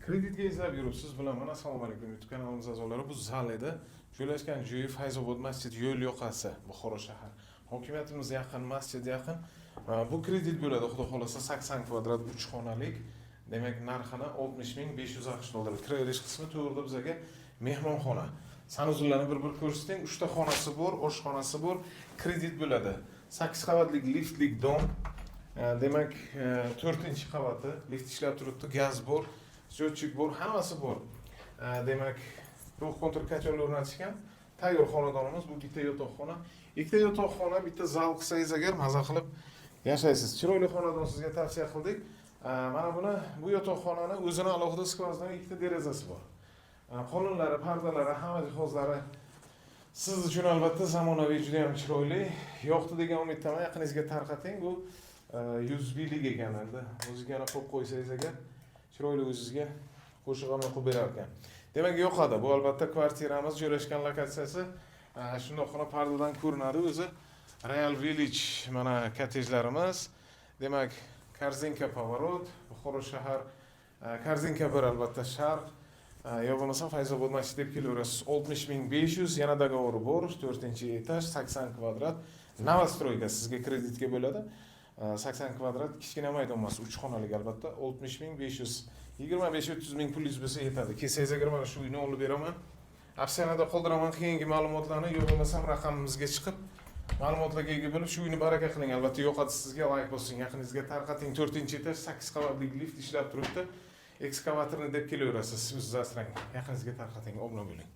Kreditga izlab yuribsiz, bilaman. Assalomu alaykum, YouTube kanalimiz a'zolari. Bu zal edi. Joylashgan joyi Fayzobod masjid yo'l yoqasi, Buxoro shahar. Hokimiyatimiz yaqin, masjid yaqin. Bu kredit bo'ladi, xudo xohlasa, 80 kvadrat 3 xonalik. Demak, narxini 60 500 AQSh dollari. Kiraverish qismi to'g'rida bizaga mehmonxona. Санузел larni bir-bir ko'rsating. 3 ta xonasi bor, oshxonasi bor. Kredit bo'ladi. 8 qavatlik liftlik дом. Demak, 4 qavati, lift ishlab turibdi, gaz bor, счетчик bor, hammasi bor. Demak, двухконтур котёл o'rnatishgan. Tayyor xonadonimiz, bu bitta yotoqxona. Ikkita yotoqxona, bitta zal qilsangiz agar, maza qilib yashaysiz. Chiroyli xonadon sizga tavsiya qildik. Mana buni, bu yotoqxonani o'zini alohida сквозной ikkita derazasi bor. Qolonlari, pardalari, hamma jihozlari siz uchun albatta zamonaviy, juda ham chiroyli. Yoqdi degan umiddaman. Yaqiningizga tarqating. Bu USB-lik ekan endi. O'ziga yana qo'yib qo'ysangiz agar, chiroyli o'zizga qo'shiq ham o'qib berar ekan. Demak, yoqadi. Bu albatta kvartiramiz joylashgan lokatsiyasi shundoqqina pardadan ko'rinadi o'zi. Royal Village mana kottejlarimiz. Demak, Korzinka поворот, Buxoro shahar, Korzinka 1 albatta sharq. Yo bo'lmasam Fayzobod masjid deb kelaverasiz. 60 500, yana договор bor, 4-этаж, 80 kvadrat. Новостройка sizga kreditga bo'ladi. 80 kvadrat kichkina maydon emas, 3 xonalik albatta. 60 500, 25-30 ming pulingiz bo'lsa yetadi. Kelsangiz agar, mana shu uyni olib beraman. Описание da qoldiraman keyingi ma'lumotlarni, yo bo'lmasam raqamimizga chiqib ma'lumotlarga ega bo'lib, shu uyni baraka qiling. Albatta yoqadi sizga, layk bosing, yaqiningizga tarqating. 4-этаж, 8 qavatli lift ishlab turibdi. Ekskavatorni deb kelaverasiz, o'ziz asrang. Yaqiningizga tarqating, obuna bo'ling.